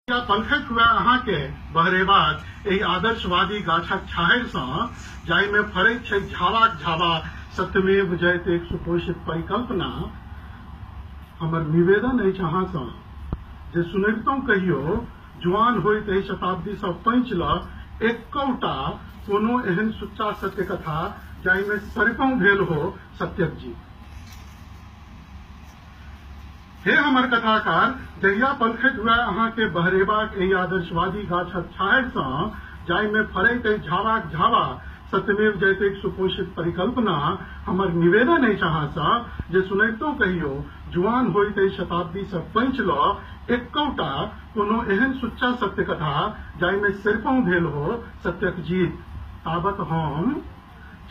पलखैत हुए अहाँके बहरेबाक एहि आदर्शवादी गाछक छाहरि सँ, जाहिमे फड़ैत छै झावाक झावा सत्यमेव जयते एक सुपोषित परिकल्पना, हमर निवेदन अछि अहाँ सँ जे सुनबितहुँ कहियो जुआन होइत एहि शताब्दी सँ पैंच लऽ एकौटा कोनो एहन सुच्चा सत्य कथा जाहिमे सरिपहुँ भेल हो सत्यक जीत। हे हमर कथाकार, जहिया पलखैत हुए अहाँके बहरेबाक एहि आदर्शवादी गाछक छाहरि सँ, जाहिमे फड़ैत अछि झावाक झावा सत्यमेव जयते एक सुपोषित परिकल्पना, हमर निवेदन अछि अहाँ सँ जे सुनबितहुँ कहियो जुआन होइत एहि शताब्दी सँ पैंच लऽ एकौटा कोनो एहन सुच्चा सत्य कथा जाहिमे सरिपहुँ भेल हो सत्यक जीत। ताबत हम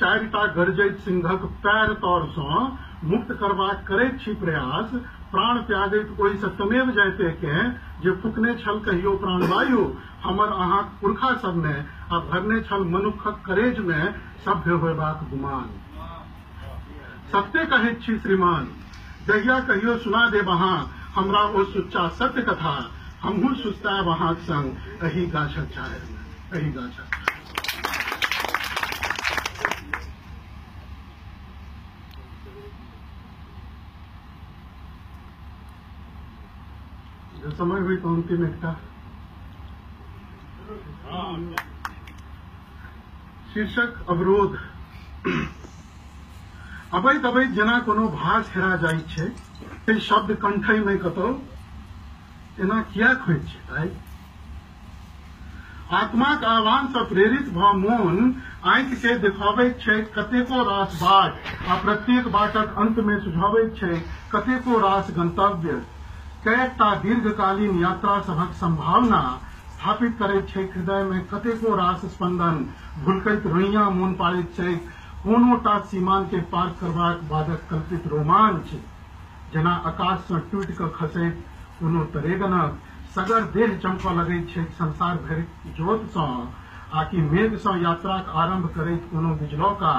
चारिटा गरजैत सिंहक पैर तर सँ मुक्त करबाक करैत छी प्रयास, प्राण त्यागैत ओहि सत्यमेव जयते के जे फुकने छल कहियो प्राणवायु हमर अहाँक पुरखा सबमे आ भरने छल मनुक्खक करेज मे सभ्य होयबाक गुमान। सत्य कहैत छी श्रीमान, जहिया कहियो सुना देब अहाँ हमरा ओ सुच्चा सत्य कथा, हमहूँ सुस्तायब अहाँक संग एहि गाछक छाहरि मे, एहि गाछक। समय हुई तो अंतिम एकटा शीर्षक अवरोध। अबैत अबैत जेना कोनो भास हेरा जाइत छै, शब्द कंठै में कतौ एना कियाक होइत छै भाइ? आत्माक आह्वान सँ प्रेरित भऽ मोन आँखि के देखबैत छै कतेको रास बाट आ प्रत्येक बाटक अंत में सुझाबैत छै कतेको रास गंतव्य। कएकटा दीर्घकालीन यात्रा सभक संभावना स्थापित करैत छै हृदय में कतेको रास स्पंदन, भुलकैत रोइया मोन पाड़ैत छै कोनोटा सीमान के पार करबाक बादक कल्पित रोमांच, जेना आकाश सँ टूटि कऽ खसैत कोनो तरेगनक सगर देह चमकऽ लगैत छै संसार भरिक इजोत सँ, आकि मेघ सँ यात्राक आरंभ करैत कोनो बिजलौका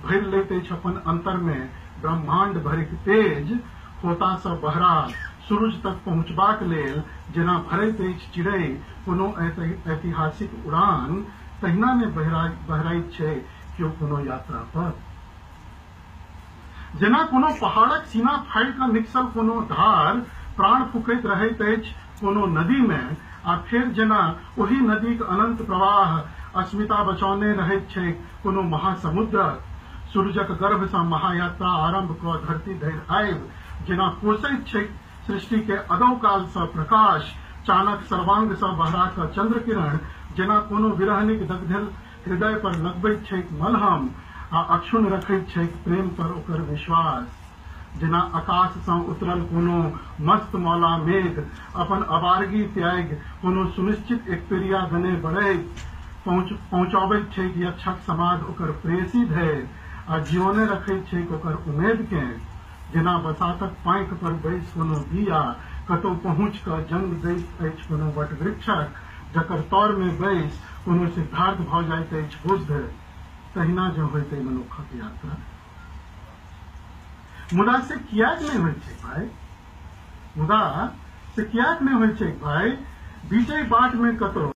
भरि लैत अछि अपन अंतर में ब्रह्मांड भरिक तेज, खोता सँ बहरा सूरज तक पहुंचबाक लेल जेना भरैत अछि चिड़ै कोनो ऐतिहासिक उड़ान, तहिना ने बहराइत छै केओ कोनो यात्रा पर। जेना कोनो पहाड़क सीना फाड़ि कऽ निकसल कोनो धार प्राण फूकैत रहैत अछि कोनो नदी में, आ फेर जेना ओहि नदीक अनंत प्रवाह अस्मिता बचौने रहैत छै कोनो महासमुद्रक, सूरजक गर्भ सँ महायात्रा आरंभ कऽ धरती धरि आबि जेना पोसैत छै सृष्टि के अदौ काल सँ प्रकाश, चानक सर्वांग सँ बहरा कऽ चंद्र किरण जेना कोनो विरहनिक दग्धल हृदय पर लगबैत छैक मलहम आ अक्षुण्ण रखैत छैक प्रेम पर ओकर विश्वास, जेना आकाश सँ उतरल कोनो मस्त मौला मेघ अपन अबारगी त्यागि कोनो सुनिश्चित एकपेरिया दने बढ़ैत पहुँचबैत छैक यक्षक समाज ओकर प्रेयसी धरि आ जीवने रखैत छैक ओकर उमेद के, जेना बसातक पाँखि पर बैस कोनो बिया कतौ पहुँच कऽ जन्म दैत अछि कोनो वटवृक्षक, जकर तर में बैस कोनो सिद्धार्थ भऽ जाइत अछि बुद्ध, तहिना जँ होइतै मनुक्खक यात्रा। मुदा से किएक नहि होइत छै भाइ? मुदा से किएक नहि होइत छै भाइ? बीचै बाट में कतौ